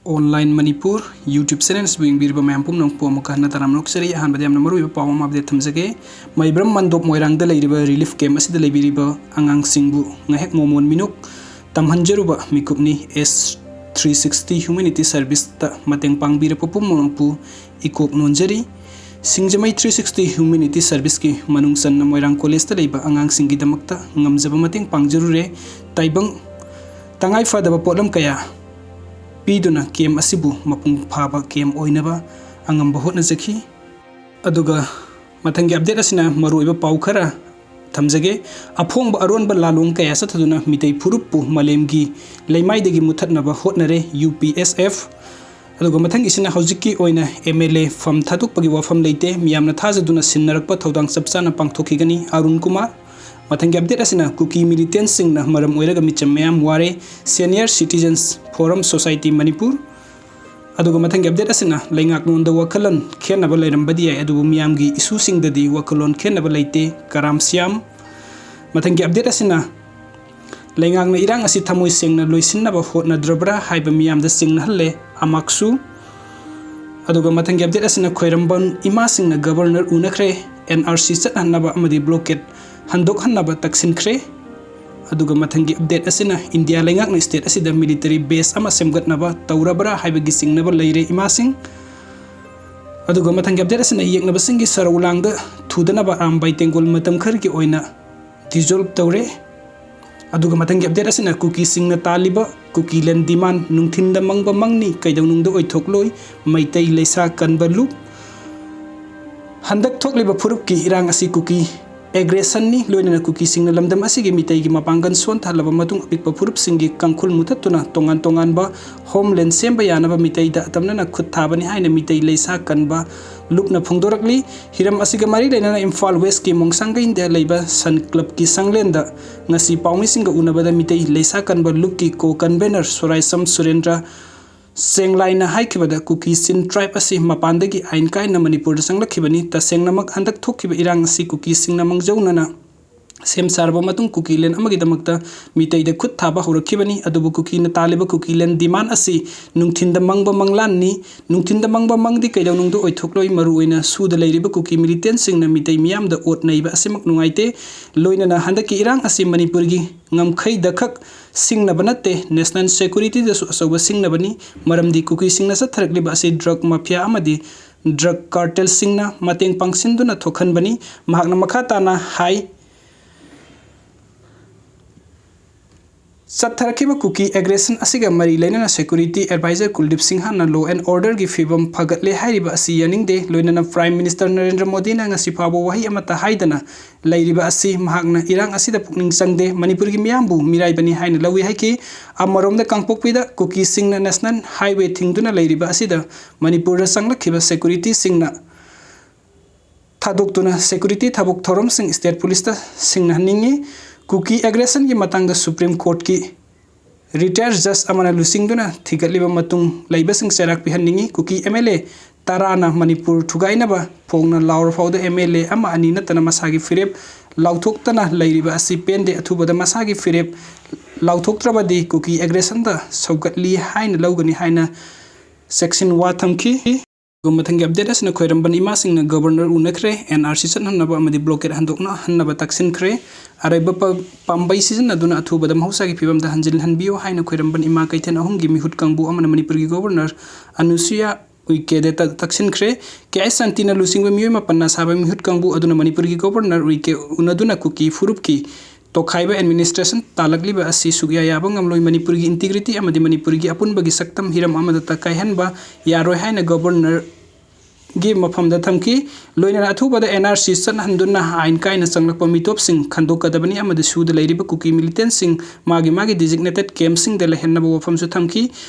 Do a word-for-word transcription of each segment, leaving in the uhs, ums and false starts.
Online Manipur YouTube channel ꯑꯁꯤꯕꯨ ꯌꯦꯡꯕꯤꯔꯤꯕ ꯃꯌꯥꯝ ꯄꯨꯝꯅꯃꯛꯄꯨ ꯑꯃꯨꯛꯀ ꯍꯟꯅ ꯇꯔꯥꯝꯅ ꯑꯣꯛꯆꯔꯤ꯫ ꯑꯍꯥꯟꯕꯗ ꯌꯥꯝꯅ ꯃꯔꯨꯑꯣꯏꯕ ꯄꯥꯎ ꯑꯃ update ꯊꯝꯖꯒꯦ꯫ ꯃꯩꯕ꯭ꯔꯝ ꯃꯟꯗꯣꯞ ꯃꯣꯏꯔꯥꯡꯗ ꯂꯩꯔꯤꯕ relief camp ꯑꯁꯤꯗ ꯂꯩꯕꯤꯔꯤꯕ ꯑꯉꯥꯡꯁꯤꯡꯕꯨ ꯉꯥꯏꯍꯥꯛ ꯃꯣꯃꯣꯟ ꯃꯤꯅꯣꯛ ꯇꯝꯍꯟꯖꯔꯨꯕ ꯃꯤꯀꯨꯞꯅꯤ꯫ S three sixty Humanity Serviceꯇ ꯃꯇꯦꯡ ꯄꯥꯡꯕꯤꯔꯛꯄ ꯄꯨꯝꯅꯃꯛꯄꯨ ꯏꯀꯣꯛ ꯅꯣꯟꯖꯔꯤ꯫ ꯁꯤꯡꯖꯃꯩ three sixty Humanity Serviceꯀꯤ ꯃꯅꯨꯡ ꯆꯟꯅ ꯃꯣꯏꯔꯥꯡ ꯀꯣꯂꯦꯖꯇ ꯂꯩꯕ ꯑꯉꯥꯡꯁꯤꯡꯒꯤꯗꯃꯛꯇ ꯉꯝꯖꯕ ꯃꯇꯦꯡ ꯄꯥꯡꯖꯔꯨꯔꯦ꯫ ꯇꯥꯏꯕꯪ ꯇꯉꯥꯏ ꯐꯗꯕ ꯄꯣꯠꯂꯝ ꯀꯌꯥ ꯄꯤꯗꯨꯅ camp ꯑꯁꯤꯕꯨ ꯃꯄꯨꯡ ꯐꯥꯕ camp ꯑꯣꯏꯅꯕ ꯑꯉꯝꯕ ꯍꯣꯠꯅꯖꯈꯤ꯫ ꯑꯗꯨꯒ ꯃꯊꯪꯒꯤ update ꯑꯁꯤꯅ ꯃꯔꯨꯑꯣꯏꯕ ꯄꯥꯎ ꯈꯔ ꯊꯝꯖꯒꯦ꯫ ꯑꯐꯣꯡꯕ ꯑꯔꯣꯟꯕ ꯂꯥꯂꯣꯡ ꯀꯌꯥ ꯆꯠꯊꯗꯨꯅ ꯃꯤꯇꯩ ꯐꯨꯔꯨꯞꯄꯨ ꯃꯥꯂꯦꯝꯒꯤ ꯂꯩꯃꯥꯏꯗꯒꯤ ꯃꯨꯠꯊꯠꯅꯕ ꯍꯣꯠꯅꯔꯦ, U P S F꯫ ꯑꯗꯨꯒ ꯃꯊꯪꯒꯤꯁꯤꯅ ꯍꯧꯖꯤꯛꯀꯤ ꯑꯣꯏꯅ M L A ꯐꯝ ꯊꯥꯗꯣꯛꯄꯒꯤ ꯋꯥꯐꯝ ꯂꯩꯇꯦ꯫ ꯃꯤꯌꯥꯝꯅ ꯊꯥꯖꯗꯨꯅ ꯁꯤꯟꯅꯔꯛꯄ ꯊꯧꯗꯥꯡ ꯆꯞ ꯆꯥꯅ ꯄꯥꯡꯊꯣꯛꯈꯤꯒꯅꯤ, ꯑꯔꯨꯟ ꯀꯨꯃꯥꯔ꯫ ꯃꯊꯪꯒꯤ update ꯑꯁꯤꯅ ꯀꯨꯀꯤ militantꯁꯤꯡꯅ ꯃꯔꯝ ꯑꯣꯏꯔꯒ ꯃꯤꯆꯝ ꯃꯌꯥꯝ ꯋꯥꯔꯦ, Senior Citizens Forum Society Manipur. ꯑꯗꯨꯒ ꯃꯊꯪꯒꯤ update ꯑꯁꯤꯅ ꯂꯩꯉꯥꯛꯂꯣꯟꯗ ꯋꯥꯈꯜꯂꯣꯟ ꯈꯦꯠꯅꯕ ꯂꯩꯔꯝꯕꯗꯤ ꯌꯥꯏ, ꯑꯗꯨꯕꯨ ꯃꯤꯌꯥꯝꯒꯤ issueꯁꯤꯡꯗꯗꯤ ꯋꯥꯈꯜꯂꯣꯟ ꯈꯦꯠꯅꯕ ꯂꯩꯇꯦ, ꯀꯔꯥꯝ ꯁ꯭ꯌꯥꯝ꯫ ꯃꯊꯪꯒꯤ update ꯑꯁꯤꯅ ꯂꯩꯉꯥꯛꯅ ꯏꯔꯥꯡ ꯑꯁꯤ ꯊꯃꯣꯏ ꯁꯦꯡꯅ ꯂꯣꯏꯁꯤꯟꯅꯕ ꯍꯣꯠꯅꯗ꯭ꯔꯕ꯭ꯔꯥ ꯍꯥꯏꯕ ꯃꯤꯌꯥꯝꯗ ꯆꯤꯡꯅꯍꯜꯂꯦ, ꯑꯃꯥꯛꯁꯨ꯫ ꯑꯗꯨꯒ ꯃꯊꯪꯒꯤ update ꯑꯁꯤꯅ ꯈ꯭ꯋꯥꯏꯔꯝꯕꯟ ꯏꯃꯥꯁꯤꯡꯅ governor ꯎꯅꯈ꯭ꯔꯦ, N R C ꯆꯠꯍꯟꯅꯕ ꯑꯃꯗꯤ blockade ꯍꯟꯗꯣꯛꯍꯟꯅꯕ ꯇꯛꯁꯤꯟꯈ꯭ꯔꯦ꯫ ꯑꯗꯨꯒ ꯃꯊꯪꯒꯤ update ꯑꯁꯤꯅ ꯏꯟꯗꯤꯌꯥ ꯂꯩꯉꯥꯛꯅ state ꯑꯁꯤꯗ military base ꯑꯃ ꯁꯦꯝꯒꯠꯅꯕ ꯇꯧꯔꯕ꯭ꯔꯥ ꯍꯥꯏꯕꯒꯤ ꯆꯤꯡꯅꯕ ꯂꯩꯔꯦ, ꯏꯃꯥꯁꯤꯡ꯫ ꯑꯗꯨꯒ ꯃꯊꯪꯒꯤ update ꯑꯁꯤꯅ ꯌꯦꯛꯅꯕꯁꯤꯡꯒꯤ ꯁꯔꯧ ꯂꯥꯡꯗ ꯊꯨꯗꯅꯕ ꯑꯔꯥꯝꯕꯥꯏ ꯇꯦꯡꯒꯣꯜ ꯃꯇꯝ ꯈꯔꯒꯤ ꯑꯣꯏꯅ dissolve ꯇꯧꯔꯦ꯫ ꯑꯗꯨꯒ ꯃꯊꯪꯒꯤ update ꯑꯁꯤꯅ ꯀꯨꯀꯤꯁꯤꯡꯅ ꯇꯥꯜꯂꯤꯕ ꯀꯨꯀꯤꯂꯦꯟ demand, ꯅꯨꯡꯊꯤꯟꯗ ꯃꯪꯕ ꯃꯪꯅꯤ, ꯀꯩꯗꯧꯅꯨꯡꯗ ꯑꯣꯏꯊꯣꯛꯂꯣꯏ, ꯃꯩꯇꯩ ꯂꯩꯁꯥ ꯀꯟꯕ ꯂꯨꯞ꯫ ꯍꯟꯗꯛ ꯊꯣꯛꯂꯤꯕ ꯐꯨꯔꯨꯞꯀꯤ ꯏꯔꯥꯡ ꯑꯁꯤ ꯀꯨꯀꯤ aggressionꯅꯤ, ꯂꯣꯏꯅꯅ ꯀꯨꯀꯤꯁꯤꯡꯅ ꯂꯝꯗꯝ ꯑꯁꯤꯒꯤ ꯃꯤꯇꯩꯒꯤ ꯃꯄꯥꯡꯒꯜ ꯁꯣꯟꯊꯍꯜꯂꯕ ꯃꯇꯨꯡ ꯑꯄꯤꯛꯄ ꯐꯨꯔꯨꯞꯁꯤꯡꯒꯤ ꯀꯥꯡꯈꯨꯜ ꯃꯨꯊꯠꯇꯨꯅ ꯇꯣꯉꯥꯟ ꯇꯣꯉꯥꯟꯕ homeland ꯁꯦꯝꯕ ꯌꯥꯅꯕ ꯃꯤꯇꯩꯗ ꯑꯇꯝꯅꯅ ꯈꯨꯠ ꯊꯥꯕꯅꯤ ꯍꯥꯏꯅ ꯃꯤꯇꯩ ꯂꯩꯁꯥ ꯀꯟꯕ ꯂꯨꯞꯅ ꯐꯣꯡꯗꯣꯔꯛꯂꯤ꯫ ꯍꯤꯔꯝ ꯑꯁꯤꯒ ꯃꯔꯤ ꯂꯩꯅꯅ ꯏꯝꯐꯥꯜ Westꯀꯤ ꯃꯣꯡꯁꯥꯡꯒꯩꯗ ꯂꯩꯕ Sun Clubꯀꯤ ꯁꯪꯂꯦꯟꯗ ꯉꯁꯤ ꯄꯥꯎꯃꯤꯁꯤꯡꯒ ꯎꯅꯕꯗ ꯃꯤꯇꯩ ꯂꯩꯁꯥ ꯀꯟꯕ ꯂꯨꯞꯀꯤ co-convenor ꯁꯣꯔꯥꯏꯁꯝ ꯁꯨꯔꯦꯟꯗ꯭ꯔ ꯆꯦꯡꯂꯥꯏꯅ ꯍꯥꯏꯈꯤꯕꯗ ꯀꯨꯀꯤ ꯆꯤꯟ tribe ꯑꯁꯤ ꯃꯄꯥꯟꯗꯒꯤ ꯑꯥꯏꯟ ꯀꯥꯏꯅ ꯃꯅꯤꯄꯨꯔꯗ ꯆꯪꯂꯛꯈꯤꯕꯅꯤ꯫ ꯇꯁꯦꯡꯅꯃꯛ ꯍꯟꯗꯛ ꯊꯣꯛꯈꯤꯕ ꯏꯔꯥꯡ ꯑꯁꯤ ꯀꯨꯀꯤꯁꯤꯡꯅ ꯃꯥꯡꯖꯧꯅꯅ ꯁꯦꯝ ꯁꯥꯔꯕ ꯃꯇꯨꯡ ꯀꯨꯀꯤꯂꯦꯟ ꯑꯃꯒꯤꯗꯃꯛꯇ ꯃꯤꯇꯩꯗ ꯈꯨꯠ ꯊꯥꯕ ꯍꯧꯔꯛꯈꯤꯕꯅꯤ꯫ ꯑꯗꯨꯕꯨ ꯀꯨꯀꯤꯅ ꯇꯥꯜꯂꯤꯕ ꯀꯨꯀꯤꯂꯦꯟ demand ꯑꯁꯤ ꯅꯨꯡꯊꯤꯟꯗ ꯃꯪꯕ ꯃꯪꯂꯥꯟꯅꯤ꯫ ꯅꯨꯡꯊꯤꯟꯗ ꯃꯪꯕ ꯃꯪꯗꯤ ꯀꯩꯗꯧꯅꯨꯡꯗ ꯑꯣꯏꯊꯣꯛꯂꯣꯏ꯫ ꯃꯔꯨꯑꯣꯏꯅ ꯁꯨꯗ ꯂꯩꯔꯤꯕ ꯀꯨꯀꯤ militantꯁꯤꯡꯅ ꯃꯤꯇꯩ ꯃꯤꯌꯥꯝꯗ ꯑꯣꯠ ꯅꯩꯕ ꯑꯁꯤꯃꯛ ꯅꯨꯡꯉꯥꯏꯇꯦ꯫ ꯂꯣꯏꯅꯅ ꯍꯟꯗꯛꯀꯤ ꯏꯔꯥꯡ ꯑꯁꯤ ꯃꯅꯤꯄꯨꯔꯒꯤ ꯉꯝꯈꯩꯗꯈꯛ ꯁꯤꯡꯅꯕ ꯅꯠꯇꯦ, national securityꯗꯁꯨ ꯑꯆꯧꯕ ꯁꯤꯡꯅꯕꯅꯤ꯫ ꯃꯔꯝꯗꯤ ꯀꯨꯀꯤꯁꯤꯡꯅ ꯆꯠꯊꯔꯛꯂꯤꯕ ꯑꯁꯤ drug mafia ꯑꯃꯗꯤ drug cartelꯁꯤꯡꯅ ꯃꯇꯦꯡ ꯄꯥꯡꯁꯤꯟꯗꯨꯅ ꯊꯣꯛꯍꯟꯕꯅꯤ꯫ ꯃꯍꯥꯛꯅ ꯃꯈꯥ ꯇꯥꯅ ꯍꯥꯏ, ꯆꯠꯊꯔꯛꯈꯤꯕ ꯀꯨꯀꯤ aggression ꯑꯁꯤꯒ ꯃꯔꯤ ꯂꯩꯅꯅ security advisor ꯀꯨꯜꯗꯤꯞ ꯁꯤꯡꯍꯅ law and orderꯒꯤ ꯐꯤꯕꯝ ꯐꯒꯠꯂꯦ ꯍꯥꯏꯔꯤꯕ ꯑꯁꯤ ꯌꯥꯅꯤꯡꯗꯦ꯫ ꯂꯣꯏꯅꯅ Prime Minister ꯅꯔꯦꯟꯗ꯭ꯔ ꯃꯣꯗꯤꯅ ꯉꯁꯤ ꯐꯥꯎꯕ ꯋꯥꯍꯩ ꯑꯃꯠꯇ ꯍꯥꯏꯗꯅ ꯂꯩꯔꯤꯕ ꯑꯁꯤ ꯃꯍꯥꯛꯅ ꯏꯔꯥꯡ ꯑꯁꯤꯗ ꯄꯨꯛꯅꯤꯡ ꯆꯪꯗꯦ, ꯃꯅꯤꯄꯨꯔꯒꯤ ꯃꯤꯌꯥꯝꯕꯨ ꯃꯤꯔꯥꯏꯕꯅꯤ ꯍꯥꯏꯅ ꯂꯧꯏ ꯍꯥꯏꯈꯤ꯫ ꯑꯃꯔꯣꯝꯗ ꯀꯥꯡꯄꯣꯛꯄꯤꯗ ꯀꯨꯀꯤꯁꯤꯡꯅ national highway ꯊꯤꯡꯗꯨꯅ ꯂꯩꯔꯤꯕ ꯑꯁꯤꯗ ꯃꯅꯤꯄꯨꯔꯗ ꯆꯪꯂꯛꯈꯤꯕ securityꯁꯤꯡꯅ ꯊꯥꯗꯣꯛꯇꯨꯅ security ꯊꯕꯛ ꯊꯧꯔꯝꯁꯤꯡ state policeꯇ ꯁꯤꯡꯅꯍꯟꯅꯤꯡꯏ꯫ ꯀꯨꯀꯤ aggressionꯒꯤ ꯃꯇꯥꯡꯗ Supreme Courtꯀꯤ retired judge ꯑꯃꯅ ꯂꯨꯆꯤꯡꯗꯨꯅ ꯊꯤꯒꯠꯂꯤꯕ ꯃꯇꯨꯡ ꯂꯩꯕꯁꯤꯡ ꯆꯩꯔꯥꯛ ꯄꯤꯍꯟꯅꯤꯡꯏ꯫ ꯀꯨꯀꯤ MLA ꯇꯔꯥꯅ ꯃꯅꯤꯄꯨꯔ ꯊꯨꯒꯥꯏꯅꯕ ꯐꯣꯡꯅ ꯂꯥꯎꯔ ꯐꯥꯎꯗ MLA ꯑꯃ ꯑꯅꯤ ꯅꯠꯇꯅ ꯃꯁꯥꯒꯤ ꯐꯤꯔꯦꯞ ꯂꯥꯎꯊꯣꯛꯇꯅ ꯂꯩꯔꯤꯕ ꯑꯁꯤ ꯄꯦꯟꯗꯦ꯫ ꯑꯊꯨꯕꯗ ꯃꯁꯥꯒꯤ ꯐꯤꯔꯦꯞ ꯂꯥꯎꯊꯣꯛꯇ꯭ꯔꯕꯗꯤ ꯀꯨꯀꯤ aggressionꯗ ꯁꯧꯒꯠꯂꯤ ꯍꯥꯏꯅ ꯂꯧꯒꯅꯤ ꯍꯥꯏꯅ ꯆꯦꯛꯁꯤꯟ ꯋꯥ ꯊꯝꯈꯤ꯫ ꯑꯗꯨꯒ ꯃꯊꯪꯒꯤ update ꯑꯁꯤꯅ ꯈ꯭ꯋꯥꯏꯔꯝꯕꯟ ꯏꯃꯥꯁꯤꯡꯅ Governor ꯎꯅꯈ꯭ꯔꯦ, NRC ꯆꯠꯍꯟꯅꯕ ꯑꯃꯗꯤ blockade ꯍꯟꯗꯣꯛꯅꯍꯟꯅꯕ ꯇꯛꯁꯤꯟꯈ꯭ꯔꯦ꯫ ꯑꯔꯩꯕ ꯄ-, ꯄꯥꯝꯕꯩ ꯁꯤꯖꯤꯟꯅꯗꯨꯅ ꯑꯊꯨꯕꯗ ꯃꯍꯧꯁꯥꯒꯤ ꯐꯤꯕꯝꯗ ꯍꯟꯖꯤꯜꯍꯟꯕꯤꯌꯨ ꯍꯥꯏꯅ ꯈ꯭ꯋꯥꯏꯔꯝꯕꯟ ꯏꯃꯥ ꯀꯩꯊꯦꯜ ꯑꯍꯨꯝꯒꯤ ꯃꯤꯍꯨꯠ ꯀꯥꯡꯕꯨ ꯑꯃꯅ ꯃꯅꯤꯄꯨꯔꯒꯤ Governor ꯑꯅꯨꯁꯨꯌꯥ ꯎꯏꯀꯦꯗ ꯇ-, ꯇꯛꯁꯤꯟꯈ꯭ꯔꯦ꯫ ꯀꯦ ꯑꯩꯆ ꯁꯥꯟꯇꯤꯅ ꯂꯨꯆꯤꯡꯕ ꯃꯤꯑꯣꯏ ꯃꯥꯄꯟꯅ ꯁꯥꯕ ꯃꯤꯍꯨꯠ ꯀꯥꯡꯕꯨ ꯑꯗꯨꯅ ꯃꯅꯤꯄꯨꯔꯒꯤ Governor ꯎꯏꯀꯦ ꯎꯅꯗꯨꯅ ꯀꯨꯀꯤ ꯐꯨꯔꯨꯞꯀꯤ ꯇꯣꯈꯥꯏꯕ administration ꯇꯥꯜꯂꯛꯂꯤꯕ ꯑꯁꯤ ꯁꯨꯛꯌꯥ ꯌꯥꯕ ꯉꯝꯂꯣꯏ꯫ ꯃꯅꯤꯄꯨꯔꯒꯤ integrity ꯑꯃꯗꯤ ꯃꯅꯤꯄꯨꯔꯒꯤ ꯑꯄꯨꯟꯕꯒꯤ ꯁꯛꯇꯝ ꯍꯤꯔꯝ ꯑꯃꯗꯇ ꯀꯥꯏꯍꯟꯕ ꯌꯥꯔꯣꯏ ꯍꯥꯏꯅ Governorꯒꯤ ꯃꯐꯝꯗ ꯊꯝꯈꯤ꯫ ꯂꯣꯏꯅꯅ ꯑꯊꯨꯕꯗ NRC ꯆꯠꯍꯟꯗꯨꯅ ꯑꯥꯏꯟ ꯀꯥꯏꯅ ꯆꯪꯂꯛꯄ ꯃꯤꯇꯣꯞꯁꯤꯡ ꯈꯟꯗꯣꯛꯀꯗꯕꯅꯤ ꯑꯃꯗꯤ ꯁꯨꯗ ꯂꯩꯔꯤꯕ ꯀꯨꯀꯤ militantꯁꯤꯡ ꯃꯥꯒꯤ ꯃꯥꯒꯤ designated campꯁꯤꯡꯗ ꯂꯩꯍꯟꯅꯕ ꯋꯥꯐꯝꯁꯨ ꯊꯝꯈꯤ꯫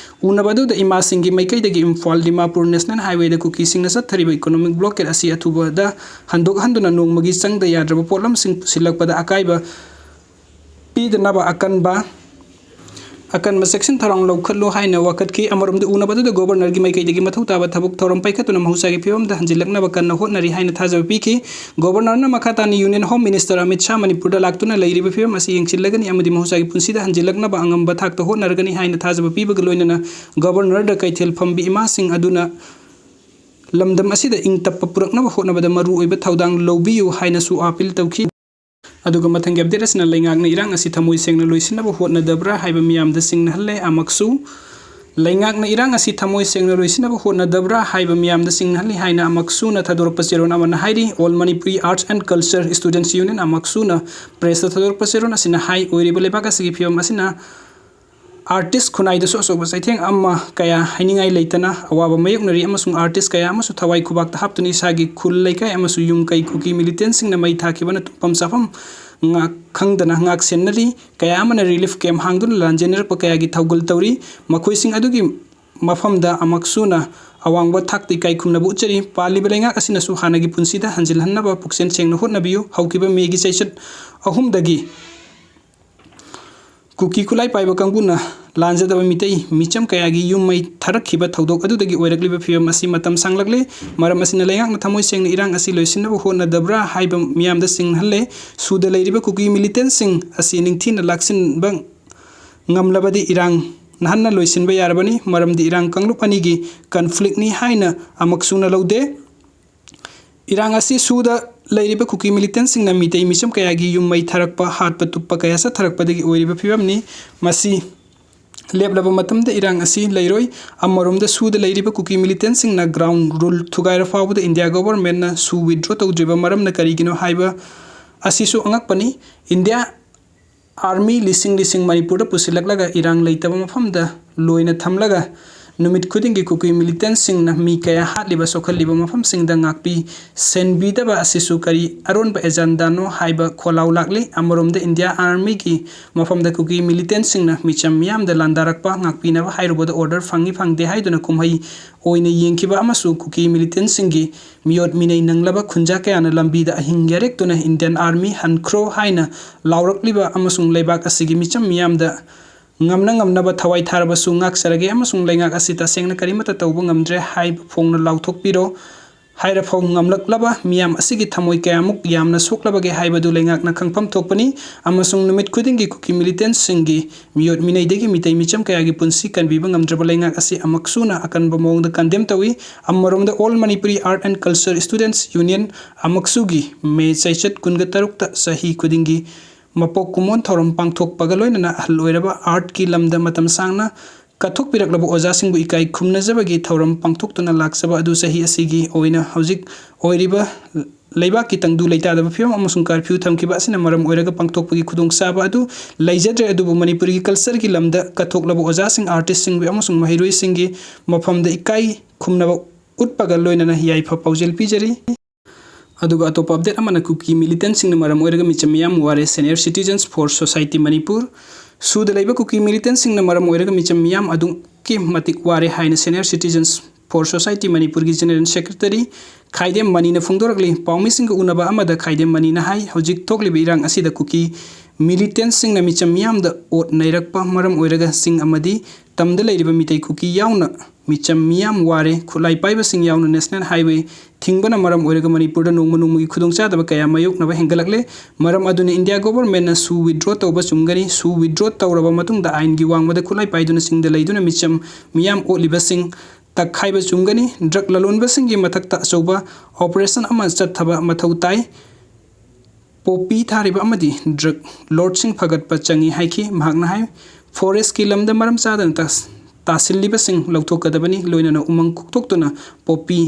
ꯎꯅꯕ ꯑꯗꯨꯗ ꯏꯃꯥꯁꯤꯡꯒꯤ ꯃꯥꯏꯀꯩꯗꯒꯤ ꯏꯝꯐꯥꯜ ꯗꯤꯃꯥꯄꯨꯔ national highwayꯗ ꯀꯨꯀꯤꯁꯤꯡꯅ ꯆꯠꯊꯔꯤꯕ economic blockade ꯑꯁꯤ ꯑꯊꯨꯕꯗ ꯍꯟꯗꯣꯛꯍꯟꯗꯨꯅ ꯅꯣꯡꯃꯒꯤ ꯆꯪꯗ ꯌꯥꯗ꯭ꯔꯕ ꯄꯣꯠꯂꯝꯁꯤꯡ ꯄꯨꯁꯤꯜꯂꯛꯄꯗ ꯑꯀꯥꯏꯕ ꯄꯤꯗꯅꯕ ꯑꯀꯟꯕ ꯑꯀꯟꯕ ꯆꯦꯛꯁꯤꯟ ꯊꯧꯔꯥꯡ ꯂꯧꯈꯠꯂꯨ ꯍꯥꯏꯅ ꯋꯥꯀꯠꯈꯤ꯫ ꯑꯃꯔꯣꯝꯗ ꯎꯅꯕ ꯑꯗꯨꯗ ꯒꯣꯕꯔꯅꯔꯒꯤ ꯃꯥꯏꯀꯩꯗꯒꯤ ꯃꯊꯧ ꯇꯥꯕ ꯊꯕꯛ ꯊꯧꯔꯝ ꯄꯥꯏꯈꯠꯇꯨꯅ ꯃꯍꯧꯁꯥꯒꯤ ꯐꯤꯕꯝꯗ ꯍꯟꯖꯤꯜꯂꯛꯅꯕ ꯀꯟꯅ ꯍꯣꯠꯅꯔꯤ ꯍꯥꯏꯅ ꯊꯥꯖꯕ ꯄꯤꯈꯤ꯫ ꯒꯣꯕꯔꯅꯔꯅ ꯃꯈꯥ ꯇꯥꯅ union home minister Amit Shah ꯃꯅꯤꯄꯨꯔꯗ ꯂꯥꯛꯇꯨꯅ ꯂꯩꯔꯤꯕ ꯐꯤꯕꯝ ꯑꯁꯤ ꯌꯦꯡꯁꯤꯜꯂꯒꯅꯤ ꯑꯃꯗꯤ ꯃꯍꯧꯁꯥꯒꯤ ꯄꯨꯟꯁꯤꯗ ꯍꯟꯖꯤꯜꯂꯛꯅꯕ ꯑꯉꯝꯕ ꯊꯥꯛꯇ ꯍꯣꯠꯅꯔꯒꯅꯤ ꯍꯥꯏꯅ ꯊꯥꯖꯕ ꯄꯤꯕꯒ ꯂꯣꯏꯅꯅ ꯒꯣꯕꯔꯅꯔꯗ ꯀꯩꯊꯦꯜ ꯐꯝꯕꯤ ꯏꯃꯥꯁꯤꯡ ꯑꯗꯨꯅ ꯂꯝꯗꯝ ꯑꯁꯤꯗ ꯏꯪ ꯇꯞꯄ ꯄꯨꯔꯛꯅꯕ ꯍꯣꯠꯅꯕꯗ ꯃꯔꯨꯑꯣꯏꯕ ꯊꯧꯗꯥꯡ ꯂꯧꯕꯤꯌꯨ ꯍꯥꯏꯅꯁꯨ ꯑꯥꯄꯤꯜ ꯇꯧꯈꯤ꯫ ꯑꯗꯨꯒ ꯃꯊꯪꯒꯤ ꯑꯞꯗꯦꯠ ꯑꯁꯤꯅ ꯂꯩꯉꯥꯛꯅ ꯏꯔꯥꯡ ꯑꯁꯤ ꯊꯃꯣꯏ ꯁꯦꯡꯅ ꯂꯣꯏꯁꯤꯟꯅꯕ ꯍꯣꯠꯅꯗꯕ꯭ꯔꯥ ꯍꯥꯏꯕ ꯃꯤꯌꯥꯝꯗ ꯁꯤꯡꯅꯍꯜꯂꯦ꯫ ꯑꯃꯛꯁꯨ ꯂꯩꯉꯥꯛꯅ ꯏꯔꯥꯡ ꯑꯁꯤ ꯊꯃꯣꯏ ꯁꯦꯡꯅ ꯂꯣꯏꯁꯤꯟꯅꯕ ꯍꯣꯠꯅꯗꯕ꯭ꯔꯥ ꯍꯥꯏꯕ ꯃꯤꯌꯥꯝꯗ ꯁꯤꯡꯅꯍꯜꯂꯤ ꯍꯥꯏꯅ ꯑꯃꯛꯁꯨꯅ ꯊꯥꯗꯣꯔꯛꯄ ꯆꯦꯔꯣꯜ ꯑꯃꯅ ꯍꯥꯏꯔꯤ꯫ All Manipuri Arts and Culture Students Union, ꯑꯃꯛꯁꯨꯅ ꯄ꯭ꯔꯦꯁꯇ ꯊꯥꯗꯣꯔꯛꯄ ꯆꯦꯔꯣꯜ ꯑꯁꯤꯅ ꯍꯥꯏ, ꯑꯣꯏꯔꯤꯕ ꯂꯩꯕꯥꯛ ꯑꯁꯤꯒꯤ ꯐꯤꯕꯝ ꯑꯁꯤꯅ ꯑꯥꯔꯇꯤꯁ ꯈꯨꯟꯅꯥꯏꯗꯁꯨ ꯑꯆꯧꯕ ꯆꯩꯊꯦꯡ ꯑꯃ ꯀꯌꯥ ꯍꯥꯏꯅꯤꯡꯉꯥꯏ ꯂꯩꯇꯅ ꯑꯋꯥꯕ ꯃꯥꯌꯣꯛꯅꯔꯤ ꯑꯃꯁꯨꯡ ꯑꯥꯔꯇꯤꯁ ꯀꯌꯥ ꯑꯃꯁꯨ ꯊꯋꯥꯏ ꯈꯨꯕꯥꯛꯇ ꯍꯥꯞꯇꯨꯅ ꯏꯁꯥꯒꯤ ꯈꯨꯜ ꯂꯩꯀꯥꯏ ꯑꯃꯁꯨꯡ ꯌꯨꯝ ꯀꯩ ꯀꯨꯀꯤ ꯃꯤꯂꯤꯇꯦꯟꯁꯤꯡꯅ ꯃꯩ ꯊꯥꯈꯤꯕꯅ ꯇꯨꯝꯐꯝ ꯆꯥꯐꯝ ꯉꯥꯛ ꯈꯪꯗꯅ ꯉꯥꯛ ꯁꯦꯟꯅꯔꯤ꯫ ꯀꯌꯥ ꯑꯃꯅ ꯔꯤꯂꯤꯐ ꯀꯦꯝꯞ ꯍꯥꯡꯗꯨꯅ ꯂꯥꯟꯖꯦꯟꯅꯔꯛꯄ ꯀꯌꯥꯒꯤ ꯊꯧꯒꯜ ꯇꯧꯔꯤ꯫ ꯃꯈꯣꯏꯁꯤꯡ ꯑꯗꯨꯒꯤ ꯃꯐꯝꯗ ꯑꯃꯛꯁꯨꯅ ꯑꯋꯥꯡꯕ ꯊꯥꯛꯇ ꯏꯀꯥꯏ ꯈꯨꯝꯅꯕ ꯎꯠꯆꯔꯤ꯫ ꯄꯥꯜꯂꯤꯕ ꯂꯩꯉꯥꯛ ꯑꯁꯤꯅꯁꯨ ꯍꯥꯟꯅꯒꯤ ꯄꯨꯟꯁꯤꯗ ꯍꯟꯖꯤꯜꯍꯟꯅꯕ ꯄꯨꯛꯆꯦꯜ ꯁꯦꯡꯅ ꯍꯣꯠꯅꯕꯤꯌꯨ꯫ ꯍꯧꯈꯤꯕ ꯃꯦꯒꯤ ꯆꯩꯆꯠ ꯑꯍꯨꯝꯗꯒꯤ ꯀꯨꯀꯤ ꯈꯨꯠꯂꯥꯏ ꯄꯥꯏꯕ ꯀꯥꯡꯕꯨꯅ ꯂꯥꯟꯖꯗꯕ ꯃꯤꯇꯩ ꯃꯤꯆꯝ ꯀꯌꯥꯒꯤ ꯌꯨꯝ ꯃꯩ ꯊꯥꯔꯛꯈꯤꯕ ꯊꯧꯗꯣꯛ ꯑꯗꯨꯗꯒꯤ ꯑꯣꯏꯔꯛꯂꯤꯕ ꯐꯤꯕꯝ ꯑꯁꯤ ꯃꯇꯝ ꯁꯥꯡꯂꯛꯂꯦ꯫ ꯃꯔꯝ ꯑꯁꯤꯅ ꯂꯩꯉꯥꯛꯅ ꯊꯃꯣꯏ ꯁꯦꯡꯅ ꯏꯔꯥꯡ ꯑꯁꯤ ꯂꯣꯏꯁꯤꯟꯅꯕ ꯍꯣꯠꯅꯗꯕ꯭ꯔꯥ ꯍꯥꯏꯕ ꯃꯤꯌꯥꯝꯗ ꯁꯤꯡꯅꯍꯜꯂꯦ꯫ ꯁꯨꯗ ꯂꯩꯔꯤꯕ ꯀꯨꯀꯤ ꯃꯤꯂꯤꯇꯦꯟꯁꯤꯡ ꯑꯁꯤ ꯅꯤꯡꯊꯤꯅ ꯂꯥꯛꯁꯤꯟꯕ ꯉꯝꯂꯕꯗꯤ ꯏꯔꯥꯡ ꯅꯍꯟꯅ ꯂꯣꯏꯁꯤꯟꯕ ꯌꯥꯔꯕꯅꯤ, ꯃꯔꯝꯗꯤ ꯏꯔꯥꯡ ꯀꯥꯡꯂꯨꯞ ꯑꯅꯤꯒꯤ ꯀꯟꯐ꯭ꯂꯤꯛꯅꯤ ꯍꯥꯏꯅ ꯑꯃꯛꯁꯨꯅ ꯂꯧꯗꯦ꯫ ꯏꯔꯥꯡ ꯑꯁꯤ ꯁꯨꯗ ꯂꯩꯔꯤꯕ ꯀꯨꯀꯤ ꯃꯤꯂꯤꯇꯦꯟꯁꯤꯡꯅ ꯃꯤꯇꯩ ꯃꯤꯆꯝ ꯀꯌꯥꯒꯤ ꯌꯨꯝ ꯃꯩ ꯊꯥꯔꯛꯄ, ꯍꯥꯠꯄ ꯇꯨꯞꯄ ꯀꯌꯥ ꯆꯠꯊꯔꯛꯄꯗꯒꯤ ꯑꯣꯏꯔꯤꯕ ꯐꯤꯕꯝꯅꯤ꯫ ꯃꯁꯤ ꯂꯦꯞꯂꯕ ꯃꯇꯝꯗ ꯏꯔꯥꯡ ꯑꯁꯤ ꯂꯩꯔꯣꯏ꯫ ꯑꯃꯔꯣꯝꯗ ꯁꯨꯗ ꯂꯩꯔꯤꯕ ꯀꯨꯀꯤ ꯃꯤꯂꯤꯇꯦꯟꯁꯤꯡꯅ ꯒ꯭ꯔꯥꯎꯟ ꯔꯨꯜ ꯊꯨꯒꯥꯏꯔ ꯐꯥꯎꯕꯗ ꯏꯟꯗꯤꯌꯥ ꯒꯣꯕꯔꯃꯦꯟꯅ ꯁꯨ ꯋꯤꯗ꯭ꯔꯣ ꯇꯧꯗ꯭ꯔꯤꯕ ꯃꯔꯝꯅ ꯀꯔꯤꯒꯤꯅꯣ ꯍꯥꯏꯕ ꯑꯁꯤꯁꯨ ꯑꯉꯛꯄꯅꯤ꯫ ꯏꯟꯗꯤꯌꯥ ꯑꯥꯔꯃꯤ ꯂꯤꯁꯤꯡ ꯂꯤꯁꯤꯡ ꯃꯅꯤꯄꯨꯔꯗ ꯄꯨꯁꯤꯜꯂꯛꯂꯒ ꯏꯔꯥꯡ ꯂꯩꯇꯕ ꯃꯐꯝꯗ ꯂꯣꯏꯅ ꯊꯝꯂꯒ ꯅꯨꯃꯤꯠ ꯈꯨꯗꯤꯡꯒꯤ ꯀꯨꯀꯤ ꯃꯤꯂꯤꯇꯦꯟꯁꯤꯡꯅ ꯃꯤ ꯀꯌꯥ ꯍꯥꯠꯂꯤꯕ, ꯁꯣꯛꯍꯜꯂꯤꯕ ꯃꯐꯝꯁꯤꯡꯗ ꯉꯥꯛꯄꯤ ꯁꯦꯟꯕꯤꯗꯕ ꯑꯁꯤꯁꯨ ꯀꯔꯤ ꯑꯔꯣꯟꯕ ꯑꯦꯖꯦꯟꯗꯥꯅꯣ ꯍꯥꯏꯕ ꯈꯣꯜꯂꯥꯎ ꯂꯥꯛꯂꯤ꯫ ꯑꯃꯔꯣꯝꯗ ꯏꯟꯗꯤꯌꯥ ꯑꯥꯔꯃꯤꯒꯤ ꯃꯐꯝꯗ ꯀꯨꯀꯤ ꯃꯤꯂꯤꯇꯦꯟꯁꯤꯡꯅ ꯃꯤꯆꯝ ꯃꯤꯌꯥꯝꯗ ꯂꯥꯟꯗꯥꯔꯛꯄ, ꯉꯥꯛꯄꯤꯅꯕ ꯍꯥꯏꯔꯨꯕꯗ ꯑꯣꯔꯗꯔ ꯐꯪꯏ ꯐꯪꯗꯦ ꯍꯥꯏꯗꯨꯅ ꯀꯨꯝꯍꯩ ꯑꯣꯏꯅ ꯌꯦꯡꯈꯤꯕ ꯑꯃꯁꯨꯡ ꯀꯨꯀꯤ ꯃꯤꯂꯤꯇꯦꯟꯁꯤꯡꯒꯤ ꯃꯤꯑꯣꯠ ꯃꯤꯅꯩ ꯅꯪꯂꯕ ꯈꯨꯟꯖꯥ ꯀꯌꯥꯅ ꯂꯝꯕꯤꯗ ꯑꯍꯤꯡ ꯌꯥꯔꯦꯛꯇꯨꯅ "ꯏꯟꯗꯤꯌꯟ ꯑꯥꯔꯃꯤ ꯍꯟꯈ꯭ꯔꯣ" ꯍꯥꯏꯅ ꯂꯥꯎꯔꯛꯂꯤꯕ ꯑꯃꯁꯨꯡ ꯂꯩꯕꯥꯛ ꯑꯁꯤꯒꯤ ꯃꯤꯆꯝ ꯃꯤꯌꯥꯝꯗ ꯉꯝꯅ ꯉꯝꯅꯕ ꯊꯋꯥꯏ ꯊꯥꯔꯕꯁꯨ ꯉꯥꯛꯆꯔꯒꯦ ꯑꯃꯁꯨꯡ ꯂꯩꯉꯥꯛ ꯑꯁꯤ ꯇꯁꯦꯡꯅ ꯀꯔꯤꯃꯠꯇ ꯇꯧꯕ ꯉꯝꯗ꯭ꯔꯦ ꯍꯥꯏꯕ ꯐꯣꯡꯅ ꯂꯥꯎꯊꯣꯛꯄꯤꯔꯣ ꯍꯥꯏꯔꯐꯥꯎ ꯉꯝꯂꯛꯂꯕ ꯃꯤꯌꯥꯝ ꯑꯁꯤꯒꯤ ꯊꯃꯣꯏ ꯀꯌꯥꯃꯨꯛ ꯌꯥꯝꯅ ꯁꯣꯛꯂꯕꯒꯦ ꯍꯥꯏꯕꯗꯨ ꯂꯩꯉꯥꯛꯅ ꯈꯪꯐꯝ ꯊꯣꯛꯄꯅꯤ꯫ ꯑꯃꯁꯨꯡ ꯅꯨꯃꯤꯠ ꯈꯨꯗꯤꯡꯒꯤ ꯀꯨꯀꯤ ꯃꯤꯂꯤꯇꯦꯟꯁꯤꯡꯒꯤ ꯃꯤꯑꯣꯠ ꯃꯤꯅꯩꯗꯒꯤ ꯃꯤꯇꯩ ꯃꯤꯆꯝ ꯀꯌꯥꯒꯤ ꯄꯨꯟꯁꯤ ꯀꯟꯕꯤꯕ ꯉꯝꯗ꯭ꯔꯕ ꯂꯩꯉꯥꯛ ꯑꯁꯤ ꯑꯃꯛꯁꯨꯅ ꯑꯀꯟꯕ ꯃꯑꯣꯡꯗ ꯀꯟꯗꯦꯝ ꯇꯧꯏ꯫ ꯑꯃꯔꯣꯝꯗ All Manipuri Art and Culture Students Union, ꯑꯃꯛꯁꯨꯒꯤ ꯃꯦ ꯆꯩꯆꯠ ꯀꯨꯟꯒ ꯇꯔꯨꯛꯇ ꯆꯍꯤ ꯈꯨꯗꯤꯡꯒꯤ ꯃꯄꯣꯛ ꯀꯨꯝꯑꯣꯟ ꯊꯧꯔꯝ ꯄꯥꯡꯊꯣꯛꯄꯒ ꯂꯣꯏꯅꯅ ꯑꯍꯜ ꯑꯣꯏꯔꯕ ꯑꯥꯔꯠꯀꯤ ꯂꯝꯗ ꯃꯇꯝ ꯁꯥꯡꯅ ꯀꯠꯊꯣꯛꯄꯤꯔꯛꯂꯕ ꯑꯣꯖꯥꯁꯤꯡꯕꯨ ꯏꯀꯥꯏ ꯈꯨꯝꯅꯖꯕꯒꯤ ꯊꯧꯔꯝ ꯄꯥꯡꯊꯣꯛꯇꯨꯅ ꯂꯥꯛꯆꯕ ꯑꯗꯨ ꯆꯍꯤ ꯑꯁꯤꯒꯤ ꯑꯣꯏꯅ ꯍꯧꯖꯤꯛ ꯑꯣꯏꯔꯤꯕ ꯂꯩꯕꯥꯛꯀꯤ ꯇꯪꯗꯨ ꯂꯩꯇꯥꯗꯕ ꯐꯤꯕꯝ ꯑꯃꯁꯨꯡ ꯀꯥꯔꯐ꯭ꯌꯨ ꯊꯝꯈꯤꯕ ꯑꯁꯤꯅ ꯃꯔꯝ ꯑꯣꯏꯔꯒ ꯄꯥꯡꯊꯣꯛꯄꯒꯤ ꯈꯨꯗꯣꯡꯆꯥꯕ ꯑꯗꯨ ꯂꯩꯖꯗ꯭ꯔꯦ꯫ ꯑꯗꯨꯕꯨ ꯃꯅꯤꯄꯨꯔꯒꯤ ꯀꯜꯆꯔꯒꯤ ꯂꯝꯗ ꯀꯠꯊꯣꯛꯂꯕ ꯑꯣꯖꯥꯁꯤꯡ, ꯑꯥꯔꯇꯤꯁꯁꯤꯡꯕꯨ ꯑꯃꯁꯨꯡ ꯃꯍꯩꯔꯣꯏꯁꯤꯡꯒꯤ ꯃꯐꯝꯗ ꯏꯀꯥꯏ ꯈꯨꯝꯅꯕ ꯎꯠꯄꯒ ꯂꯣꯏꯅꯅ ꯌꯥꯏꯐ ꯄꯥꯎꯖꯦꯜ ꯄꯤꯖꯔꯤ꯫ ꯑꯗꯨꯒ ꯑꯇꯣꯞꯄ ꯑꯞꯗꯦꯠ ꯑꯃꯅ ꯀꯨꯀꯤ ꯃꯤꯂꯤꯇꯦꯟꯁꯤꯡꯅ ꯃꯔꯝ ꯑꯣꯏꯔꯒ ꯃꯤꯆꯝ ꯃꯤꯌꯥꯝ ꯋꯥꯔꯦ, Senior Citizens for Society Manipur꯫ ꯁꯨꯗ ꯂꯩꯕ ꯀꯨꯀꯤ ꯃꯤꯂꯤꯇꯦꯟꯁꯤꯡꯅ ꯃꯔꯝ ꯑꯣꯏꯔꯒ ꯃꯤꯆꯝ ꯃꯤꯌꯥꯝ ꯑꯗꯨꯛꯀꯤ ꯃꯇꯤꯛ ꯋꯥꯔꯦ ꯍꯥꯏꯅ Senior Citizens for Society ꯃꯅꯤꯄꯨꯔꯒꯤ ꯖꯦꯅꯔꯦꯜ ꯁꯦꯀ꯭ꯔꯦꯇꯔꯤ ꯈꯥꯏꯗꯦꯝ ꯃꯅꯤꯅ ꯐꯣꯡꯗꯣꯔꯛꯂꯤ꯫ ꯄꯥꯎꯃꯤꯁꯤꯡꯒ ꯎꯅꯕ ꯑꯃꯗ ꯈꯥꯏꯗꯦꯝ ꯃꯅꯤꯅ ꯍꯥꯏ, ꯍꯧꯖꯤꯛ ꯊꯣꯛꯂꯤꯕ ꯏꯔꯥꯡ ꯑꯁꯤꯗ ꯀꯨꯀꯤ ꯃꯤꯂꯤꯇꯦꯟꯁꯤꯡꯅ ꯃꯤꯆꯝ ꯃꯤꯌꯥꯝꯗ ꯑꯣꯠ ꯅꯩꯔꯛꯄ ꯃꯔꯝ ꯑꯣꯏꯔꯒ ꯆꯤꯡ ꯑꯃꯗꯤ ꯇꯝꯗ ꯂꯩꯔꯤꯕ ꯃꯤꯇꯩ ꯀꯨꯀꯤ ꯌꯥꯎꯅ ꯃꯤꯆꯝ ꯃꯤꯌꯥꯝ ꯋꯥꯔꯦ꯫ ꯈꯨꯠꯂꯥꯏ ꯄꯥꯏꯕꯁꯤꯡ ꯌꯥꯎꯅ National Highway ꯊꯤꯡꯕꯅ ꯃꯔꯝ ꯑꯣꯏꯔꯒ ꯃꯅꯤꯄꯨꯔꯗ ꯅꯣꯡꯃ ꯅꯣꯡꯃꯒꯤ ꯈꯨꯗꯣꯡꯆꯥꯗꯕ ꯀꯌꯥ ꯃꯥꯌꯣꯛꯅꯕ ꯍꯦꯟꯒꯠꯂꯛꯂꯦ꯫ ꯃꯔꯝ ꯑꯗꯨꯅ India governmentꯅ ꯁꯨ withdraw ꯇꯧꯕ ꯆꯨꯝꯒꯅꯤ꯫ ꯁꯨ withdraw ꯇꯧꯔꯕ ꯃꯇꯨꯡꯗ ꯑꯥꯏꯟꯒꯤ ꯋꯥꯡꯃꯗ ꯈꯨꯠꯂꯥꯏ ꯄꯥꯏꯗꯨꯅ ꯆꯤꯡꯗ ꯂꯩꯗꯨꯅ ꯃꯤꯆꯝ ꯃꯤꯌꯥꯝ ꯑꯣꯠꯂꯤꯕꯁꯤꯡ ꯇꯛꯈꯥꯏꯕ ꯆꯨꯝꯒꯅꯤ꯫ ꯗ꯭ꯔꯒ ꯂꯂꯣꯟꯕꯁꯤꯡꯒꯤ ꯃꯊꯛꯇ ꯑꯆꯧꯕ operation ꯑꯃ ꯆꯠꯊꯕ ꯃꯊꯧ ꯇꯥꯏ꯫ ꯄꯣꯄꯤ ꯊꯥꯔꯤꯕ ꯑꯃꯗꯤ ꯗ꯭ꯔꯒ ꯂꯣꯔꯗꯁꯤꯡ ꯐꯒꯠꯄ ꯆꯪꯏ ꯍꯥꯏꯈꯤ꯫ ꯃꯍꯥꯛꯅ ꯍꯥꯏ, ꯐꯣꯔꯦꯁ꯭ꯠꯀꯤ ꯂꯝꯗ ꯃꯔꯝ ꯆꯥꯗꯅ ꯇꯥꯁ-, ꯇꯥꯁꯤꯜꯂꯤꯕꯁꯤꯡ ꯂꯧꯊꯣꯛꯀꯗꯕꯅꯤ, ꯂꯣꯏꯅꯅ ꯎꯃꯪ ꯀꯣꯛꯊꯣꯛꯇꯨꯅ ꯄꯣꯄꯤ